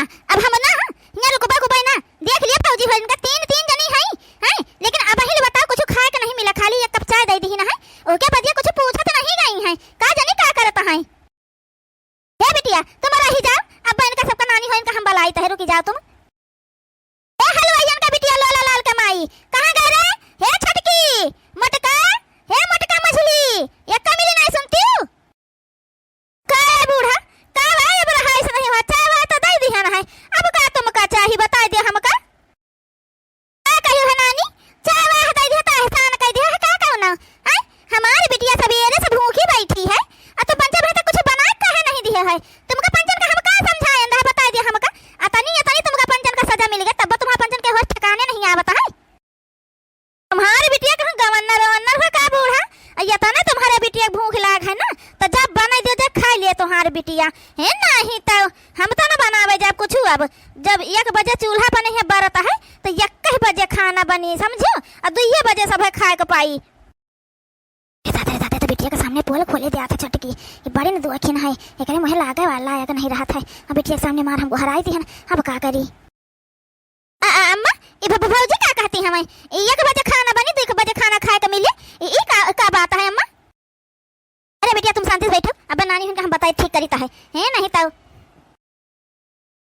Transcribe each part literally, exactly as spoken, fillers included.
अब हम ना, हियाँ रुकबा उकबा ना। देख लिया भौजी हो, इनका तीन, तीन जनी हई, हैं? लेकिन अबहिन बताओ, कुछ खाए के नहीं मिला, खाली एक कप चाय दइ दिहिन है। ओके बदिया कुछ पूछत नहीं गई हैं, का जनी का करत हैं। हे बिटिया, तुम रही जाओ, अब इनका सबका नानी हो, इनका हम बलाई तहे, रुकी जाओ तुम। ए हलवाइयन का बिटिया, लोला लाल के माई, कहाँ गए रे? हे छोटकी, मोटका, हे मोटका मछली, एक्का मिली नहीं सुनतिउ? का ए बूढ़ा, का भाई, अब रहाइस नहीं हुआ, चाय वाय तो दइ दिहन है, अब का तुमका चाही, बताइ दिया हमका। का कहियो है नानी, चाय वाय दइ दिया तो एहसान कइ दिया है, का कहू ना? हैं? हमार बिटिया सबेरे से भूखी बैठी है, आ तू पंचन भाई तो कुछ बनाए काहे नहीं दिया है? तुमका पंचन का हम का समझाएन रहा, बताइ दिया हमका। अतनी, अतनी तुमका पंचन का सजा मिल गया, तब तुम्हारा पंचन के होश ठिकाने नहीं आवत है। तुम्हारे बिटिया कहूँ गवन्नर ववन्नर हो का बूढ़ा? अ, ये तो ना तुम्हारे बिटिया के भूख लाग है ना, तो जब बनाइ दियो, जब खाइ लिए तुम्हारे बिटिया। हे नहीं तो हम तो ना बनावे जाब कुछ अब। जब एक बजे चूल्हा बने है बरत है, तो एक बजे खाना बनी, समझो, और दुइये बजे सब है खाए के पाई। ए दादा रे दादा, तो बिटिया के सामने पोल खोले दिया था छोटकी, ये बड़ी न दुआखिन है, एकरे मुँहे लागे वाला एक नहीं रहत है। अब बिटिया के सामने मार हमको हराई दिहन, अब का करी? आ, आ, अम्मा, ई भ-, भ-, भौजी का कहती हमें? ई एक बजे खाना बनी, दुइ बजे खाना खाए के मिले, ई, ई का, का बात है अम्मा? अरे बिटिया, तुम शांति से बैठो, अब नानी हुनका हम बताई ठीक करी ताहे, हैं नहीं तो।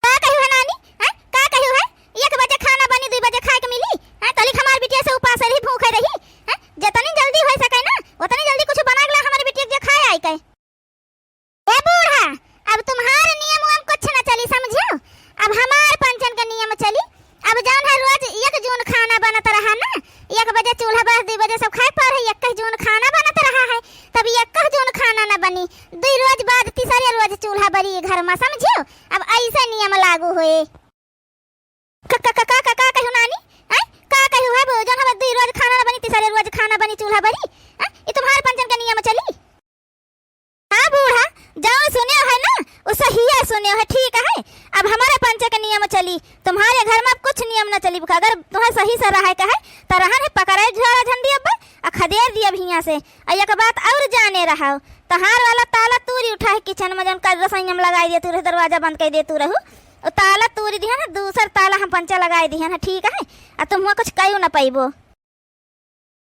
का कहियो है नानी, हैं? का कहियो है? एक बजे खाना बनी, दुइ बजे खाए के मिली, हैं? तलिक हमार बिटिया से उपास रही, भूखे रही, हैं? जतनी जल्दी होइ सके ना, उतनी जल्दी कुछ बना के ला हमारे बिटिया के खाए आई के। ए बूढ़ा, अब तुम्हार नियम उयम कुछ न चली, समझो? अब हमार पंचन के नियम चली। अब जौन है रोज एक जून खाना बनत रहा ना, एक बजे चूल्हा बस, दुइ बजे सब खाए पर है, एक जून खाना बनत रहा है, तब एक जून खाना न बनी, दुइ रोज बाद तीसरे रोज चूल्हा बरी घर में, समझो? अब ऐसे नियम लागू होए। क-, क-, क-, का, का, का कहू नानी? हैं? का कहू है वो? जौन हवे दुइ रोज खाना न बनी, तीसरे रोज खाना बनी, चूल्हा बरी? हैं? ये तुम्हारे पंचन के नियम चली? हाँ बूढ़ा, जौन सुने है ना, वो सहिया सुने है, ठीक है? अब हमारे पंचे के नियम चली, तुम्हारे घर में अब कुछ नियम न चली। अगर तुम्हें सही से रहे के है, तो रहन है पकड़े झोरा झंडी अब, आ खदेड़ दिया अब हियाँ से। आ एक बात और जाने रहो, तहार वाला ताला तूरी उठा है किचन में, जौन कर रसोईया में लगाई दे तू रहो, दरवाजा बंद कर दे तू रहो, ओ ताला तूरी दिहन है, दूसर ताला हम पंचा लगाई दिहन है, ठीक है? आ तुम हुआ कुछ कहियो ना पइबो।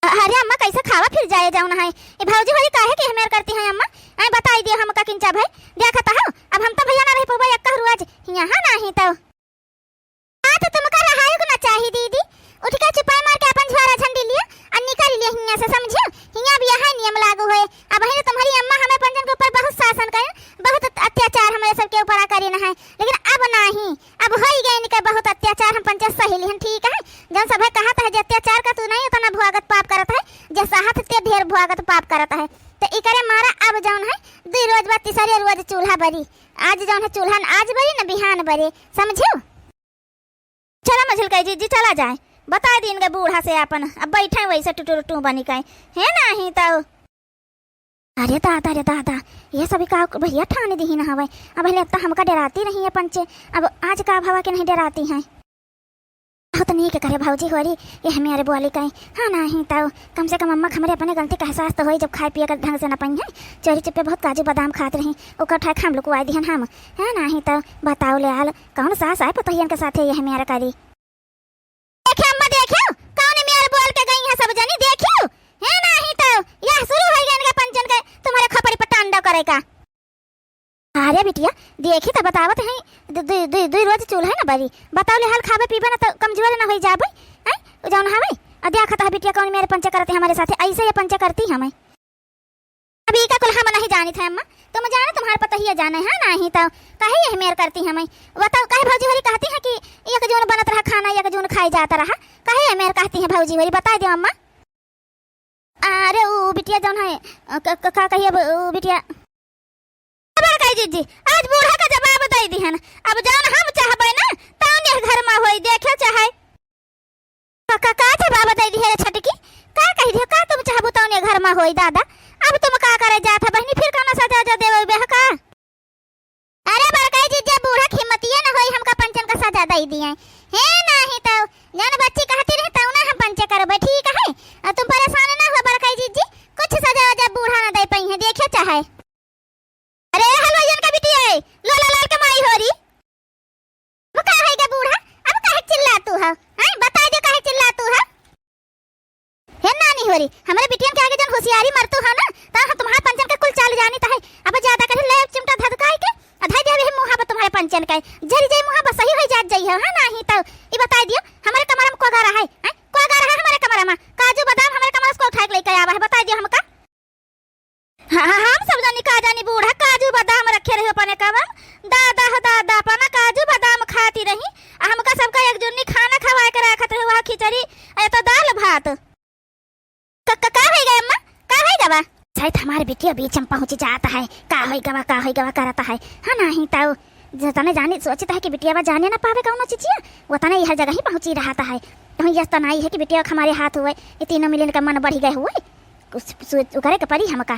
अ-, अरे अम्मा, कैसे खावा फिर जाए जाओ ना है? ए भौजी होरी काहे के हमेर करती हैं अम्मा? ऐ बताई दियो हमका किंचा भाई, देखत हो, अब हम तो भैया ना रह पबे एक रोज, यहाँ नाही तो। हाँ, तो तुमका रहायो के ना चाही दीदी। उठ के चुपाई मार के अपन झोरा झंडी लिया और निकल लिया हियाँ से, समझियो? हियाँ भी यही नियम लागू होए। अबहिन तुम्हारी अम्मा हमें पंचन के ऊपर बहुत शासन करें, बहुत अत्याचार हमारे सबके ऊपर आ करें है, लेकिन अब नाही, अब होई गए इनके बहुत अत्याचार, हम पंचे सही लिहन, ठीक है? जौन सभे कहत है, जे अत्याचार का तू नहीं उतना भुआगत पाप करत है, जे सहत ते ढेर भुआगत पाप करत है। तो इकरे मारा अब जौन है, दुई रोज बाद तीसरे रोज चूल्हा बरी। आज जौन है चूल्हा न आज बरी न बिहान बरी, समझियो? चला मझिल कही जीजी, चला जाए, बताए दीन के बूढ़ा से आपन, अब बैठे वैसे टुटुर टू बनी कहे, है नाही तो। अरे दादा, अरे दादा, ये सभी का भैया ठान दिहिन हवे। अब पहले तो हमका डराती रही है पंचे, अब आज का भवा के नहीं डराती हैं। बहुत नीक करे भौजी होरी, ये हमें अरे बोली कहीं। हाँ, नाही तो कम से कम अम्मा के हमरे अपने गलती का एहसास तो होई, जब खाए पिए के ढंग से न पइहें, चोरी चुप्पे बहुत काजू बादाम खात रही, ओकर उठाए के हम लुकवाई दिहन हम। हाँ, नाही तो बताओ ले आल, कौन सास आए पतोहियन के साथे ये हमें अरे करी। देखे अम्मा, देखे, कौन मेर बोल के गई है सब जनी, देखे, है नाही तो यह शुरू हो गया इनका पंचन के तुम्हारे खपड़ी पर तांडव करे का। अरे बिटिया, देखी तो बतावत है, दु-, दु-, दु-, दुई रोज चूल्हा न बरी, बताओ ले हाल खाबे पीबे ना तो कमजोर ना होई जाबे, हैं? जौन हवे, आ देखत है बिटिया कौन मेर पंचे करते हमारे साथे, ऐसे ये पंचे करती हमें। अब ई का कुल हम नहीं जानित है अम्मा, तुम जाने, तुम्हारे पतोहिया जाने, हाँ, नाही तो काहे ये मेर करती हमें? बताओ, काहे भौजी होरी कहती है कि एक जून बनत रहा खाना, एक जून खाई जात रहा, काहे ये मेर कहती है भौजी होरी, बताई दो अम्मा। अरे ऊ बिटिया जौन है, अ, क-, क-, का कहिए ब-, ऊ बिटिया। अब कही जीजी, आज बूढ़ा का जवाब दे दिहन, अब जौन हम चाहबे ना, तौन यह घर में होई, देखे चाहे। का, का, का जवाब दे दिहे रे छटकी? का कही दिहे, का तुम चाहबू तौने घर में होई दादा? अब तुम का करे जात है बहिनी, फिर कौनो सजा उजा देवे उबे है का? अरे बड़काई जीजा, बूढ़ा हिम्मतिये न होई हमका पंचन का सजा दे दिए। हे नाही तो, जौन बच्ची कहती रही तौना हम पंचे करबे, ठीक है? और तुम परेशान ना हो बड़काई जीजी, कुछ सजा उजा बूढ़ा न दे पइहें, देखे चाहे। अरे हलवाइयन का बिटिया, लोला लाल के माई होरी। तोरी, हमरे बिटियन के आगे जौन होशियारी मरतू हो ना, त हम तुम्हार पंचन के कुल चाल जानी त है। अब ज्यादा करी ले चिमटा धधकाई के, आ धई देबे मुँहा पर तुम्हारे पंचन के। जरी जाई मुँहा पर सही होई जात जाई हो, हाँ नाही त। ई बताई दियो, हमरे कमरा में कोगा रहा है, हैं? कोगा रहा है हमरे कमरा में? काजू बादाम हमरे कमरा से को उठाए के लेके आवा है, बताई दियो हमका। हाँ, हाँ, हम सब जानी का जानी बूढ़ा काजू बादाम रखे रही अपने कमरा में। दादा हो दादा, अपना काजू बादाम खाती रही, आ हमका सबका एक जुन्नी खाना खवाए के रखत रही, वह खिचड़ी, आ ये तो दाल भात। क-, क-, का होई गवा अम्मा? का होई गवा? शायद हमार बिटिया बीच में पहुँच जात है। का होई गवा, का होई गवा करत है। हाँ, नाही तउ जतने जानी सोचत है कि बिटिया बा जाने ना पावे कौनो चिचिया, वतने यह जगह ही पहुँची रहत है। कहूँ यस तो नाही है कि बिटिया हमारे हाथ हुए, ये तीनों मिलन का मन बढ़ी गए हुए। कुछ सोच, ओकरे के परी हमका।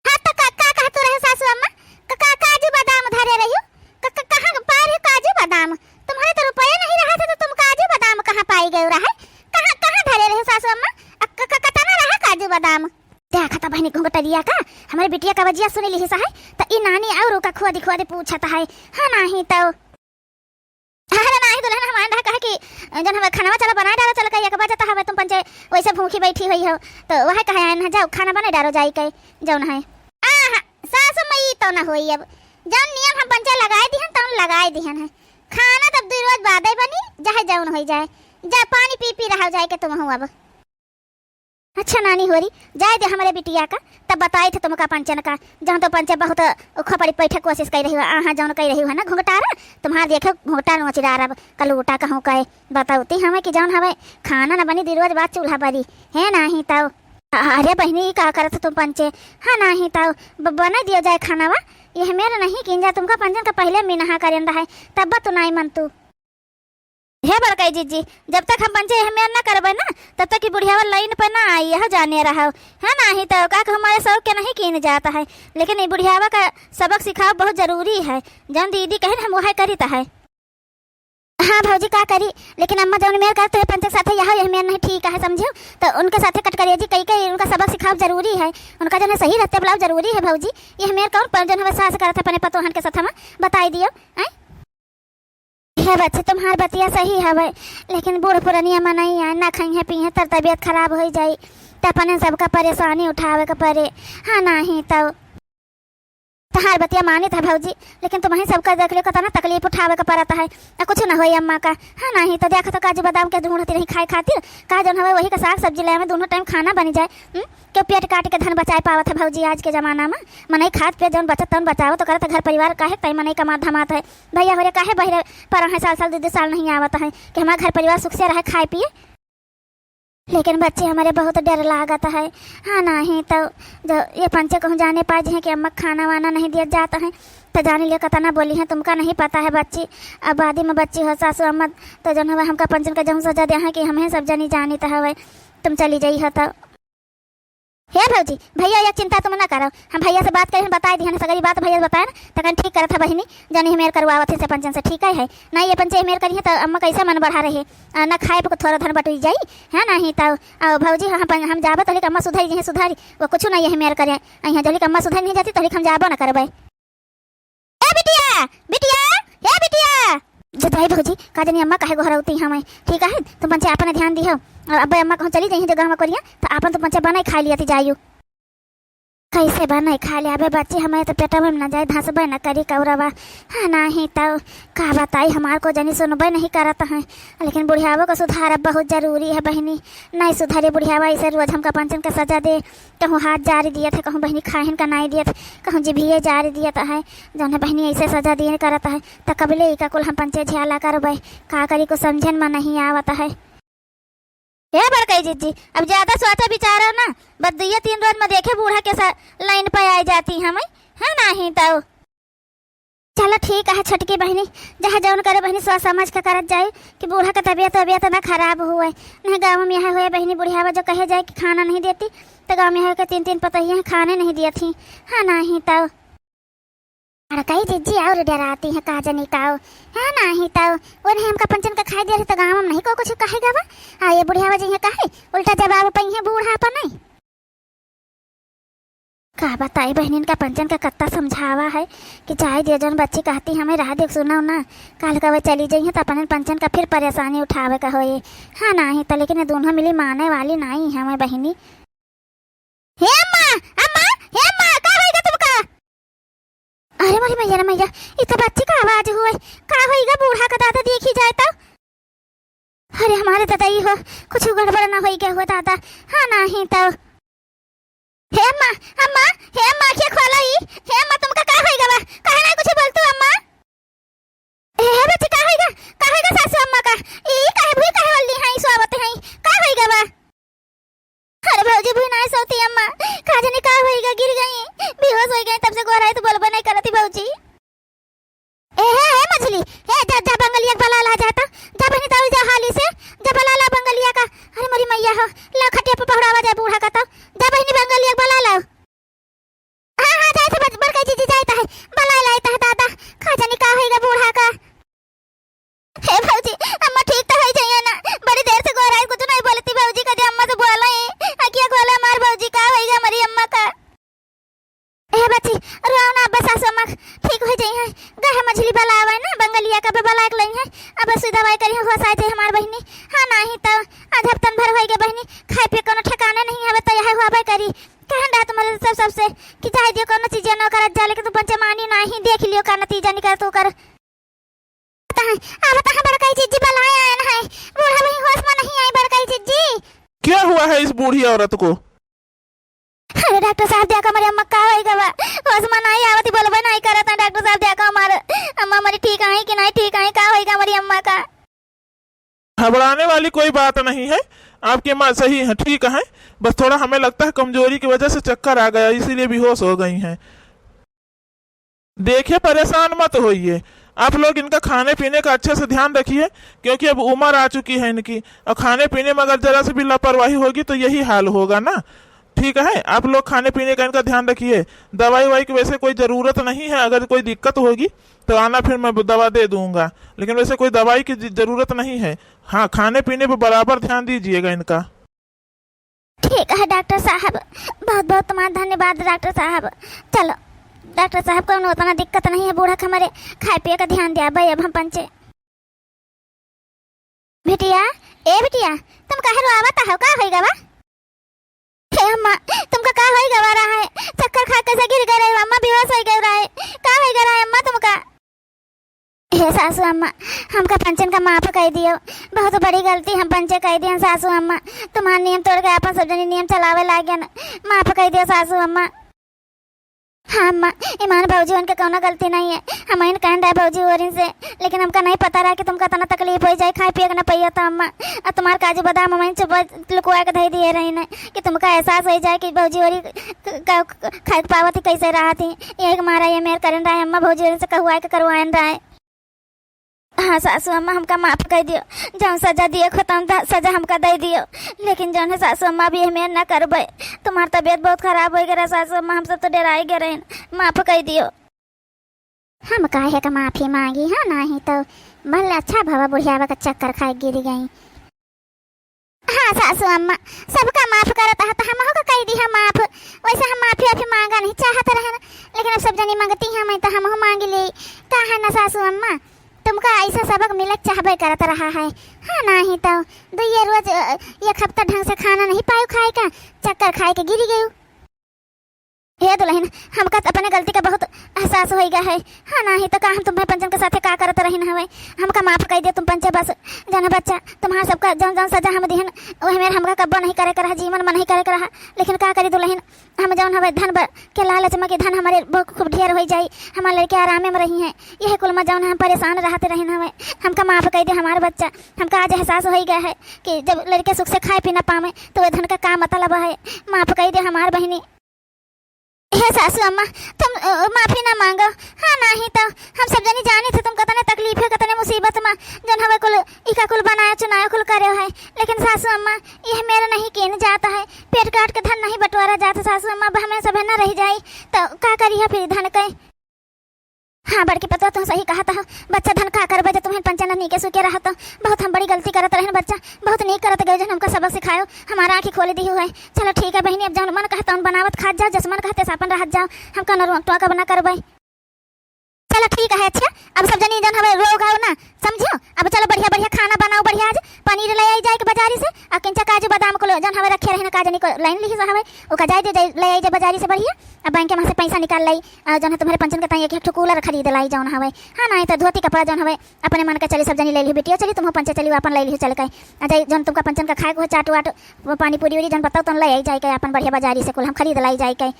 हाँ, त का, का कहत रहे सासू अम्मा? क-, का, काजू बादाम धरे रहियो? क-, क-, कहाँ पाए रहे काजू बादाम? तुम्हारे तो रुपया नहीं रहा था, तो तुम काजू बादाम कहाँ पाई गए रहे? कहाँ, कहाँ धरे रहे सासू अम्मा? अ, क-, क-, कतना रहा काजू बादाम? देखा त बहिनी घुंघटरिया का, हमरे बिटिया का बजिया सुन लिही सहाय, त ई नानी और का खुआदी खुआदी पूछत है। हाँ, नाही तउ। अरे नाही दुल्हन, हम आइन रहा कहे कि जौन हवे खानवा चलो बनाए डालो, चलो कहिया के बजत हवे तुम पंचे वैसे भूखी बैठी हुई हो, तो वह कहे आइन है, जाओ खाना बनाए डालो जाई के जौन है। आहा, सासु माई तो ना होई अब, जौन नियम हम पंचे लगाए दिहन तौन लगाए दिहन है। खाना तब दुई रोज बादे बनी, चाहे जौन होई जाए, जा पानी पी पी रहो जाए के तुम हो अब। अच्छा नानी होरी, जाए दे हमरे बिटिया का, तब बताई थे तुमका पंचन का, जहाँ तो पंचे बहुत खोपड़ी पैठे कोशिश कर रही हो, आहा जौन कर रही हो ना घुंघटारा, तुम्हार देखे घुंघटा नोच डारब, कलूटा कहूँ कहे, बताउती हमें कि जौन हवे खाना न बनी, दी रोज बाद चूल्हा बरी, है नाही तउ। अरे बहिनी, ई का करत तुम पंचे, हाँ नाही तउ, ब-, बनाई दियो जाए खानावा, यह मेर नहीं कीन जा, तुमका पंचन का पहले मिनहा करेन रहे, तब तू नाई मन तू। हे बड़काई जिज्जी, जब तक हम पंचे एहमेर ना करबे ना, तब तक ई बुढ़ियावा लाइन पे ना आई, यह जाने रहो। है नाही तो का कहूँ, हमारे शौक के नहीं कीन जात है, लेकिन ई बुढ़ियावा का सबक सिखाव बहुत जरूरी है। जौन दीदी कहे ना, हम वह करित है। हाँ भौजी, का करी, लेकिन अम्मा जौन मेर करत है पंचे के साथे, यह एहमेर नहीं ठीक है, समझियो? तो उनके साथे कटकरेजी कई के उनका सबक सिखाव जरूरी है। उनका जौन है सही रहते बुलाव जरूरी है भौजी। एहमेर कौन पर जौन हमें सास करत है अपने पतोहन के साथ, हम बताई दियो, हैं? हे बच्चे, तुम्हार बतिया सही हवे, लेकिन बूढ़ पुरनिया मनई आए, ना खइहें पीहें, तर तबियत खराब होई जाई, त अपने सबका परेशानी उठावे के परे। हाँ, नाही तउ। तहार बतिया मानित है भौजी, लेकिन तुम्हें सबका देख लियो, कतना तकलीफ उठावे के परत है, आ कुछ न होई अम्मा का। हाँ, नाही तो देखा तो काजू बादाम के ढूंढती रही खाए खातिर, का जौन हवे वही का साग सब्जी ले आवे, दोनों टाइम खाना बनी जाए। हम्म? क्यों पेट काट के धन बचाए पावत है भौजी आज के जमाना में? मनई खात पियत जौन बचत तौन बचावत तो करत है घर परिवार, काहे तई मनई कमात धमात है। भैया होरे काहे बहिरे पर हैं, साल साल दू दू साल नहीं आवत है कि हमार घर परिवार सुख से रहे खाए पिए। लेकिन बच्ची हमरे बहुत डर लागत है। हाँ, नाही तो जो ये पंचे कहूँ जाने पा जिहें कि अम्मा खाना वाना नहीं दिया जात है, तो जानी ले कतना बोली है, तुमका नहीं पता है बच्ची। अब आदि में बच्ची हो सासू अम्मा, तो जौन हवे हमका पंचन का जौन सजा दे हैं कि हमें सब जनी जानी तो हवे, तुम चली जाई हो तो। हे भौजी, भैया ये चिंता तुम ना करो, हम भैया से बात करें, बताए दिहन सगरी बात भैया से बताए ना, तखन ठीक करत है बहिनी, जौन एहमेर करवावत है से पंचन से, ठीक है, है ना? ये पंचे एहमेर करिए तो अम्मा कैसे मन बढ़ा रहे, आ, ना खाए पे थोड़ा धन बटुई जाई, है नाही तो। आ, भौजी, हम, हम जाबो तो अम्मा सुधरी जइहें, सुधरी, वो कुछ ना एहमेर करे, अइहें जौन अम्मा सुधरी नहीं जाती तो हम जाबो ना करबे। ए बिटिया, बिटिया, ए बिटिया। जताई भौजी, का जानी अम्मा काहे गोहरौती हमें। ठीक है, तुम पंचे आपन ध्यान दिहो। और अब्बे अम्मा कहूँ चली जाइए जो गाँव करिया, तो आपन तुम पंचे बनाई खाई लिया ती जाइयो। कैसे बनाई खा लिया बे बच्ची, हमें तो पेटवा में ना जाए, धंसबे ना करी कौरवा। हाँ, नाही तो का बताई, हमार को जानी सुनबे नहीं करत है। लेकिन बुढ़ियावो को सुधार अब बहुत जरूरी है बहिनी, नहीं सुधरे बुढ़ियावा, ऐसे रोज हमका पंचन का सजा दे। कहूँ हाथ जारी दियत है, कहूँ बहिनी खाहिन का नाई दियत, कहूँ जिभिये जारी दियत है। जौन है बहिनी ऐसे सजा दिए करत है, त कबले इका कुल हम पंचे झ्याला करबै? का करी, कुछ समझन में नहीं आवत है। हे बड़कई जिज्जी, अब ज्यादा सोचा विचारा ना, बस दुइये तीन रोज में देखे बूढ़ा के सा-, लाइन पे आई जाती हमें, है नाही तो। चलो ठीक है छोटकी बहिनी, जहाँ जौन करे बहिनी सोच समझ के करत जाई कि बूढ़ा के तबियत वबियत ना खराब हुए। नहीं गाँव में यह हुए बहिनी बुढ़ियावा जो कहे जाए कि खाना नहीं देती, तो गाँव में यह के तीन तीन पतोहिया हैं खाने नहीं दियत ही। हाँ नाही तो। बड़कई जिज्जी और डराती है का जनी काओ। हाँ नाही तो। उन्हें हमका पंचन का खाई दे रहे तो गाँव में नहीं को कुछ कहेगा बा। हाँ ये बुढ़ियावा जी है कहे, उल्टा जवाब पई है बूढ़ा पर नहीं। का बताई बहिनिन का, पंचन का कत्ता समझावा है कि जाए दियो, जौन बच्ची कहती हमें रह दियो, सुनो ना, काल का वे चली जइहैं त अपने पंचन का फिर परेशानी उठावे का होई। हाँ नाही त, लेकिन ये दोनों मिली माने वाली नाही हमें बहिनी। हे अम्मा, अम्मा, हे अम्मा, का होइगा तुमका? अरे मोरी मैया रे मैया, ई त बच्ची का आवाज हुए। का होइगा बूढ़ा का दादा, देखी जाए त। अरे हमारे दादा, ई हो, कुछ गड़बड़ ना होइगा हो दादा। हाँ नाही त। हे अम्मा, अम्मा, हे अम्मा, आँखिया खोला ई। हे अम्मा, तुमका का होइगा बा? काहे नाही कुछ बोलतू अम्मा? ए, हे बच्ची, का होइगा? का होइगा सासू अम्मा का? ई काहे भूई काहे वाली हैं, ई सोवत हैं? का होइगा बा? अरे भौजी, भूई नाही सोती अम्मा, का जाने का होइगा, गिर गई, बेहोश होइ गई, तब से गोहराई त बोलबे नाही करती भौजी। ए, हे, हे मझली, हे, जा, जा, बंगलिया के बला ला, जा त, जा बहिनी, दौड़ी जा हाली से, जा बला ला बंगलिया का। अरे मोरी मैया हो, ला खटिया पे पहुड़ावा जाए बूढ़ा का त, जा बहिनी, बंगलिया के बला ला। हाँ, हाँ, जाइत है बड़-, बड़का जीजी, जाइत है, बलाए लाइत है दादा, का जानी का होइगा बूढ़ा का। हे भौजी, अम्मा ठीक त होइ जइहैं ना, बड़ी देर से गोहराई, कुछ नाही बोलती भौजी, कदे अम्मा से बोले, आँखिया खोले हमार भौजी, का होइगा हमारी अम्मा का। हे बच्ची, रोओ ना, अब सासू अम्मा ठीक होइ जइहैं, गए मझली बलावे ना, बंगलिया का बे बलाए के लइहैं, अब सुई दवाई करिहैं, होश आ जाए हमार बहिनी। हाँ नाही त, आज हफ्तन भर होइगा बहिनी, खाए पिए कोनो ठिकाना नाही हवे, त यह होबे करी। कहन रहा तुम्हारे सब, सबसे कि जाए दियो, कोनो चीज न करत जा, लेकिन तुम पंचे मानी नाही, देख लियो का नतीजा निकलत ओकर। आवत है, आवत है, बड़काई जीजी बलाए आयन है, बूढ़ा वही होश में नाही आई बड़काई जीजी। क्या हुआ है इस बूढ़ी औरत को? अरे डॉक्टर साहब, देखा हमारी अम्मा का होइगा बा, होश में नाही आवत, बोलबे नाही करत है। डॉक्टर साहब, देखा हमारे अम्मा हमारी ठीक आई कि नाही ठीक आई, का होइगा हमारी अम्मा का? घबराने वाली कोई बात नहीं है, आपकी माँ सही है, ठीक है। बस थोड़ा हमें लगता है कमजोरी की वजह से चक्कर आ गया, इसीलिए बेहोश हो गई हैं। देखिए, परेशान मत होइए, आप लोग इनका खाने पीने का अच्छे से ध्यान रखिए, क्योंकि अब उम्र आ चुकी है इनकी, और खाने पीने में अगर ज़रा सी भी लापरवाही होगी तो यही हाल होगा ना। ठीक है, आप लोग खाने पीने का इनका ध्यान रखिए। दवाई ववाई की वैसे कोई ज़रूरत नहीं है, अगर कोई दिक्कत होगी तो आना, फिर मैं दवा दे दूंगा, लेकिन वैसे कोई दवाई की ज-, ज़रूरत नहीं है। हाँ, खाने पीने पर बराबर ध्यान दीजिएगा इनका। ठीक है डॉक्टर साहब, बहुत बहुत तुम्हारा धन्यवाद डॉक्टर साहब। चलो डॉक्टर साहब, कोनो उतना दिक्कत नहीं है, बूढ़ा का हमारे खाए पिए का ध्यान दिया भाई, अब हम पंचे। बिटिया, ए बिटिया, तुम काहे रोआवत हो? का होइगा बा? हे अम्मा, तुमका का होइगा बा रहा है? चक्कर खा के से गिर गए रहे अम्मा, बेहोश होइ गए रहे। का होइगा रहा है अम्मा तुमका? हे सासू अम्मा, हमका पंचन का माफ कइ दियो, बहुत बड़ी गलती हम पंचे कइ दियन सासू अम्मा। तुम्हार नियम तोड़ के आपन सब जनी नियम चलावे लागेन, माफ कइ दियो सासू अम्मा। हाँ अम्मा, ईमान भौजी उनके कौनो गलती नहीं है। हम इन कहन रहे भौजी ओरिन से, लेकिन हमका नहीं पता रहा कि तुमका इतना तकलीफ होइ जाए, खाए पिए के न पइया तो अम्मा। और तुम्हार काजू बादाम हम इन चुप लुकवा के धई दिए रही न कि तुमका एहसास होइ जाए कि भौजी ओरी क-, क-, क-, खाए के पावत ही कैसे रहा थी। यही के मारा ये मेर करन रहे अम्मा, भौजी ओरिन से कहुआ के करवाएन रहे। हाँ सासू अम्मा, हमका माफ कइ दियो, जौन सजा दिए खो तौन द-, सजा हमका दइ दियो, लेकिन जौन है सासू अम्मा, अभी हमें न करबे। तुम्हार तबीयत बहुत खराब होइ गया सासू अम्मा, हम सब तो डेराइ गए रहे, माफ कइ दियो। हम काहे का माफी मांगी, हाँ, नाही तो भले अच्छा भवा बुढ़ियावा का चक्कर खाए गिर गई। हाँ सासू अम्मा, सबका माफ करत है तो हमहू का कइ दिहा माफ। वैसे हम माफी वाफी मांगा नहीं चाहत रहन, लेकिन अब सब जनी मांगती हैं, मैं तो हमहू मांग ले। का है ना सासू अम्मा, तुमका ऐसा सबक मिलक चाहबे करत रहा है। हाँ, नाही तो दुइये रोज, अ, एक हफ्ता ढंग से खाना नहीं पायु खाए का, चक्कर खाए के गिरी गयु। हे दुलहिन, हमका त अपने गलती का बहुत एहसास होइ गया है। हाँ, नाही तो का हम तुम्हें पंचन के साथे का करत रहिन हवे? हमका माफ कइ दियो तुम पंचे बस। जाने बच्चा, तुम्हार सबका जौन जौन सजा हम दिहन, वह मेर हमका कब्बो नहीं करे के रहा, जीवन में नहीं करे के रहा। लेकिन का करी दुलहिन, हम जौन हवे धन ब-, के लालच में कि धन हमारे बहुत खूब ढेर होइ जाई, हमार लड़के आरामे में रही हैं, यह कुल में जौन हम परेशान रहत रहिन हवे। हमका माफ कइ दे हमार बच्चा, हमका आज एहसास होइ गया है कि जब लड़के सुख से खाए पी ना पावे तो वह धन का का मतलब है। माफ कइ दे हमार बहिनी। हे सासू अम्मा, तुम, अ, माफी ना मांगो। हाँ, नाही तो हम सब जनी जानी थे तुम कतने तकलीफ है, कतने मुसीबत में जौन हवे कुल, इका कुल बनाया चुनाया कुल करे है। लेकिन सासू अम्मा, यह मेरे नहीं केन जाता है, पेट काट के धन नहीं बंटवारा जाता सासू अम्मा, अब हमें सब ना रह जाई तो का करी है फिर धन के? हाँ बड़की पतोह, तुम सही कहत हो। बच्चा धन का करबे, जब तुम्हें पंचन नीके सुखे रहत। बहुत हम बड़ी गलती करत रहन बच्चा, बहुत नीक करत गए जौन हमका सबक सिखायो, हमारा आँखी खोल दिहु है। चलो ठीक है बहिनी, अब जौन मन कहे तौन बनावत खात जाओ, जस मन कहे तेस आपन रहत जाओ, हम कौनो रोक टोक अब ना करबे। चलो ठीक है, अच्छा अब सब जनी जौन हवे रो गाओ ना, समझियो। अब चलो बढ़िया बढ़िया खाना बनाओ, बढ़िया आज पनीर ले आई जाए के बाजारी से, आ किंचा काजू बादाम को लो, जौन हवे रखे रहे ना, काजनी को लाइन लिही हवे, ओका जाए दे, जाए ले आई जाए बाजारी से बढ़िया। अब बैंक के वहाँ से पैसा निकाल लाई, आ जौन है तुम्हारे पंचन के ताई एक, एक ठो कूलर खरीद लाई जौन हवे। हाँ, नाहीं तो धोती कपड़ा जौन हवे अपने मन के चली, सब जनी ले लिही, बिटिया चली, तुम पंचे चली, अपन ले लिही चल के। आ जाए जौन तुमका पंचन का खाए को हो, चाट वाट, वो पानी पूरी उरी जौन बताओ, तौन ले आई जाए के अपन बढ़िया बाजारी से कुल हम खरीद लाई जाए के।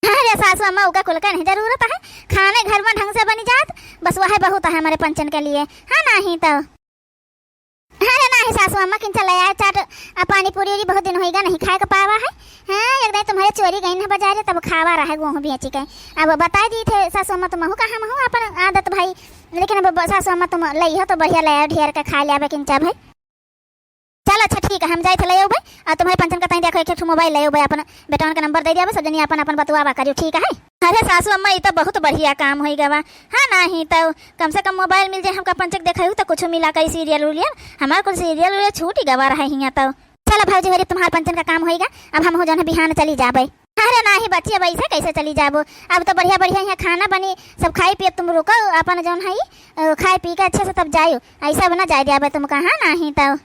अरे सासू अम्मा, ओका कुल का नहीं जरूरत है, खाने घर में ढंग से बनी जात, बस वह बहुत है हमारे पंचन के लिए। हाँ, नाहीं तो। अरे नाहीं सासू अम्मा, किंचा ले आए चाट आ पानी पूरी उरी, बहुत दिन होइगा नहीं खाए के पावा है। हाँ, एक दिन तुम्हारे चोरी गई ना बाजारे, तब खावा रहे गेहूँ बेची के। अब बताई दी थे सासू अम्मा, तुम हूँ कहाँ हूँ अपन आदत भाई, लेकिन अब ब-, सासू अम्मा तुम लई हो तो बढ़िया ले आओ, ढेर के खा ले आवे किंचा भाई। चल अच्छा ठीक है, हम जाए थे ले आओ भाई, और तुम्हारे पंचन का ताई देखो एक, एक ठो मोबाइल ले आओ भाई, अपन बेटवन का नंबर दे दिया, सब जनी अपन अपन बतुआवा करियो, ठीक है। अरे सासू अम्मा, ई तो बहुत बढ़िया काम होई गवा। हाँ, नाहीं तो कम से कम मोबाइल मिल जाए हमका, पंचक देखायु तो कुछ मिला करी सीरियल उरियल, हमार कुल सीरियल उरियल छूट ही गवा रहे हियाँ तो। चलो भौजी, मेरी तुम्हार पंचन का काम होइगा, अब हम हो जौन है बिहान चली जाबे। अरे नाहीं बच्ची, अब ऐसे कैसे चली जाबो? अब तो बढ़िया बढ़िया यहाँ खाना बनी, सब खाई पिए, तुम रुको अपन जौन है, अ, खाए पी के अच्छे से तब जायो, ऐसा अब ना जाए दियाबे तुमका। हाँ, नाहीं तो।